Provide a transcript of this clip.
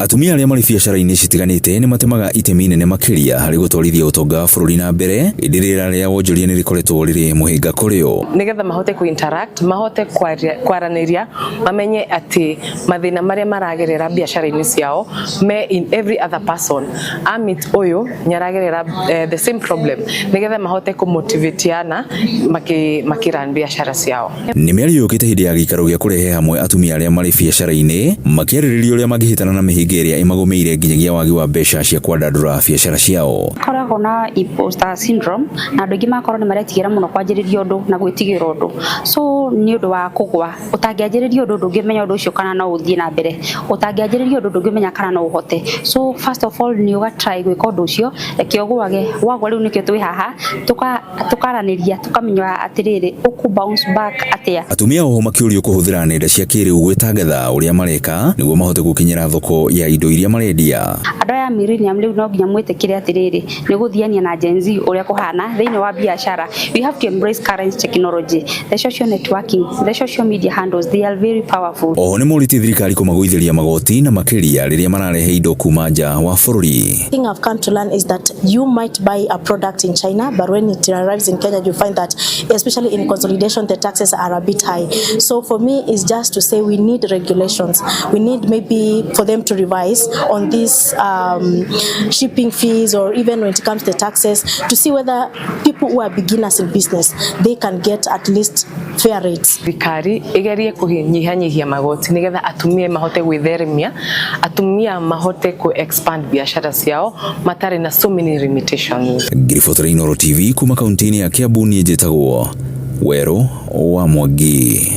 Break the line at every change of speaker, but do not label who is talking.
Atumia arĩa marĩ biacara-inĩ citiganĩte nĩ matemaga itemi inene makĩria harĩ gũtwarithia ũtonga wa bũrũri na mbere, ĩndĩ rĩera rĩa wonjoria nĩ rĩkoretwo rĩrĩ mũhĩnga kũrĩ o.
Nigetha mahote ku interact, mahote kwaranĩria, mamenye atĩ mathĩna marĩa maragerera biacara-inĩ ciao me in every other person amit ũyũ nĩaragerera the same problem, nigetha mahote kũmotivatiana makĩran biacara ciao.
Nĩ mĩario yũkĩte hĩndĩ ya gĩikaro gĩa kũrehe hamwe atumia arĩa marĩ biacara-inĩ makĩarĩrĩria ũrĩa mangĩhĩtana na mĩhĩnga ĩrĩa ĩmagũmĩire nginyagia wagi wa mbeca cia kwandandũra biacara ciao.
Koragwo na imposter syndrome na andũ aingĩ magakorwo nĩ maretigĩra mũno kwanjĩrĩria ũndũ na gwĩtigĩra ũndũ, so nĩ ũndũ wa kũgwa. Ũtangĩanjĩrĩria ũndũ, ndũngĩmenya ũndũ ũcio kana no ũthiĩ na mbere. Ũtangĩanjĩrĩria ũndũ, ndũngĩmenya kana no ũhote. So first of all, nĩ ũga try gwĩka ũndũ ũcio, reke ũgwage. Wagwa, rĩu nĩkĩo twĩ haha tũkaranĩria, tũkamenya atĩrĩrĩ, ũkũ bounce back atĩa.
Atumia oho makĩũrio kũhũthĩra nenda cia kĩrĩu gwĩtangatha ũrĩa mareka nĩguo mahote gũkinyĩra thoko ya indo iria marendia.
Andũ aya millennium, rĩu no nginya mwĩtĩkĩre atĩrĩrĩ, nĩ gũthiania na Gen Z ũrĩa kũhana thĩinĩ wa biacara. We have to embrace current technology, the social networking, the social media handles, they are very powerful.
Oho nĩ morĩtie thirikari kũmagũithĩria magoti na makĩria rĩrĩa mararehe indo kuma nja wa bũrũri.
Thing I've come to learn is that you might buy a product in China, but when it arrives in Kenya, you find that, especially in consolidation, the taxes are a bit high. So for me, it's just to say we need regulations. We need maybe for them to revise on these shipping fees or even when it comes to taxes, to see whether people who are beginners in business, they can get at least fair rates.
Thirikari igerie kũnyihanyihia magoti nigetha atumia mahote gwĩtheremia, atumia mahote ku expand biacara ciao matarĩ na so many limitations.
Ngiribotera Inooro TV kuma kaunti-inĩ ya Kiambu, niĩ njĩtagwo Werũ wa Mwangi.